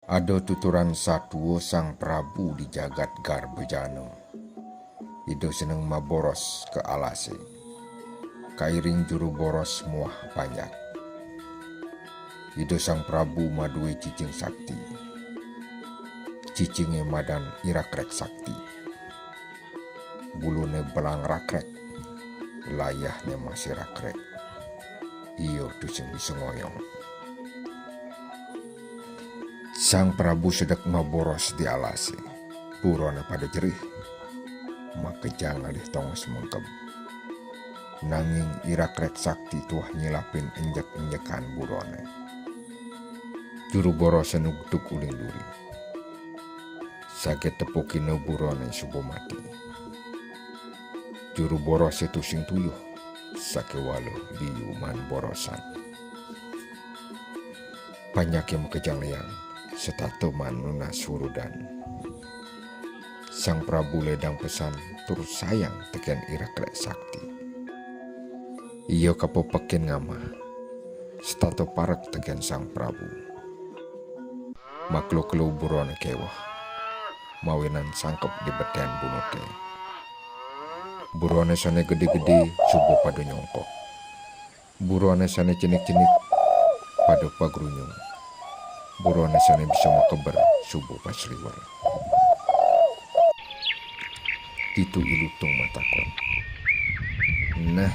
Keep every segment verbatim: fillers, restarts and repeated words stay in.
Ada tuturan satua Sang Prabu di jagat Garbajana. Ida seneng maboros ka alase. Kairing juru boros muah panjak. Ida Sang Prabu madue cicing sakti. Cicinge madan Irakrek Sakti. Bulune belang rakrek, layahne masih rakrek. Iya tusing bisa ngoyong. Sang Prabu sedek maboros di alase. Burone pada jerih. Makejang ngalih tongos mengkeb. Nanging Irakrek Sakti tuah nyilapin enjek-enjekan burone. Juru borose nugtug uling duri. Saget tepukina burone suba mati. Juru borose tusing tuyuh, sakewala biu maan borosan. Panjake makejang liang, setata maan nunas surudan. Sang Prabu ledang pesan tur sayang teken Irakrek Sakti. Ia kapepekin ngamah, setata parek teken Sang Prabu. Makelo-kelo burone keweh, mawinan sangkep di beten bunute. Burone sane gede-gede suba pada nyongkok. Burone sane cenik-cenik pada pagrunyung. Burone sane bisa makeber suba pasliwer. Ditu I Lutung matakon. Nah,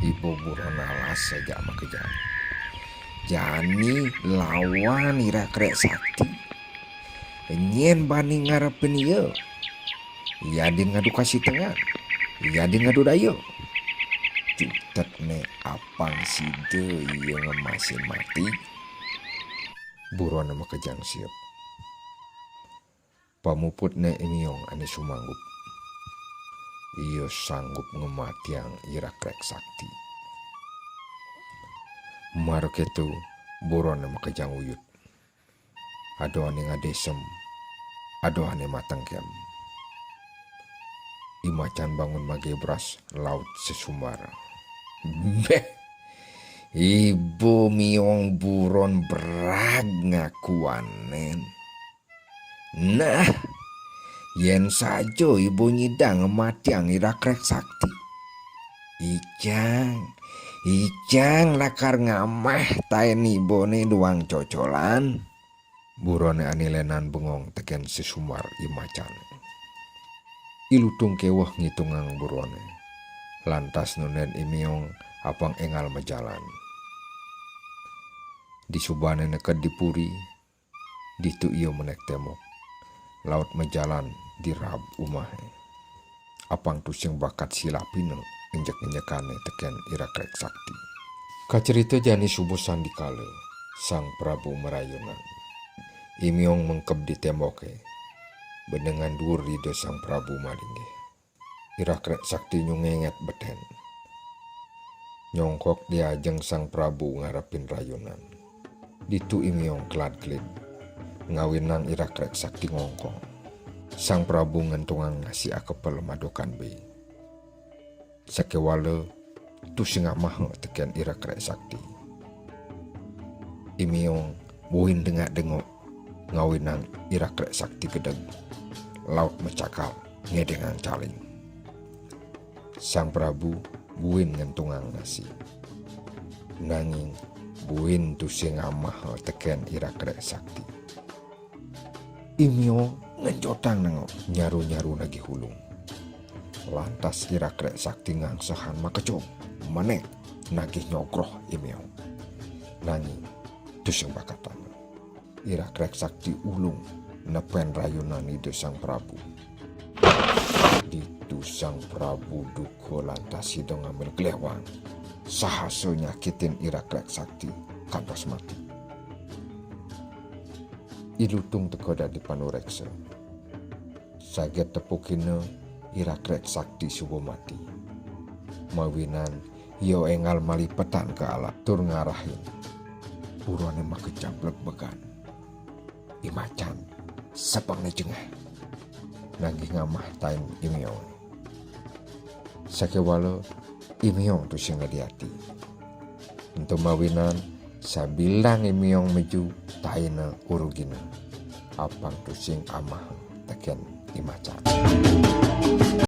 iba buron alase jak makejang. Jani lawan Irakrek Sakti. Nyen bani ngarepin ia. Ia din ngadu kasih tengan. Ia din ngadu daya. Jutet ne apang sida ia ngemasin mati. Burone makejang siep. Pamuputne I Miong ane sumanggup. Ia sanggup ngematiang Irakrek Sakti. Mara keto, burone makejang uyut. Ada ane ngadesem, ada ane matengkem. I Macan bangun magebras laut sesumbar. Beh, iba miong buron berag ngakuanen. Nah, yen saja iba nyidang ngematiang Irakrek Sakti. Icang, icang lakar ngamah taen ibane duang cocolan. Burone ane lenan bengong teken sesumbar I Macan. I Lutung keweh ngitungang burone. Lantas nunden I Miong apang engal majalan. Disubane neked di puri, ditu ia menek tembok. Laut majalan di raab umahe. Apang tusing bakat silapina enjek-enjekane teken Irakrek Sakti. Kacerita jani suba sandikala Sang Prabu marayunan. I Miong mengkeb di temboke. Benengan duur Ida Sang Prabu malinggih. Irakrek Sakti nyungenget beten. Nyongkok di ajeng Sang Prabu ngarepin rayunan. Ditu I Miong kelad-kelid. Ngawinang Irakrek Sakti ngongkong. Sang Prabu ngentungang nasi akepel madukan be. Sakewala tusing ngamaha teken Irakrek Sakti. I Miong buin dengak-dengok ngawinang Irakrek Sakti gedeg. Laut macakal ngedengang caling. Sang Prabu buin ngentungang nasi. Nanging buin tusing ngamaha teken Irakrek Sakti. I Miong ngenjotang nengok nyaru-nyaru nagih ulung. Lantas Irakrek Sakti ngangsehan makecung, menek nagih nyogroh I Miong. Nanging tusing bakatanga. Irakrek Sakti ulung nepen rayunan Ida Sang Prabu. Ditu Sang Prabu duka lantas sida ngambil glewang. Sahasa nyakitin Irakrek Sakti kantos mati. I Lutung teka dadi panureksa. Saget tepukina Irakrek Sakti suba mati. Mawinan ia enggal malipetan ka alas tur ngarahin. Burone makejang blegbegan. I Macan sepengne jengah. Nagih ngamah taen I Miong. Sakewala I Miong tusing ngadi ati. Ento mawinan sabilang I Miong meju taena urugina. abang tusing amahang taken i maca.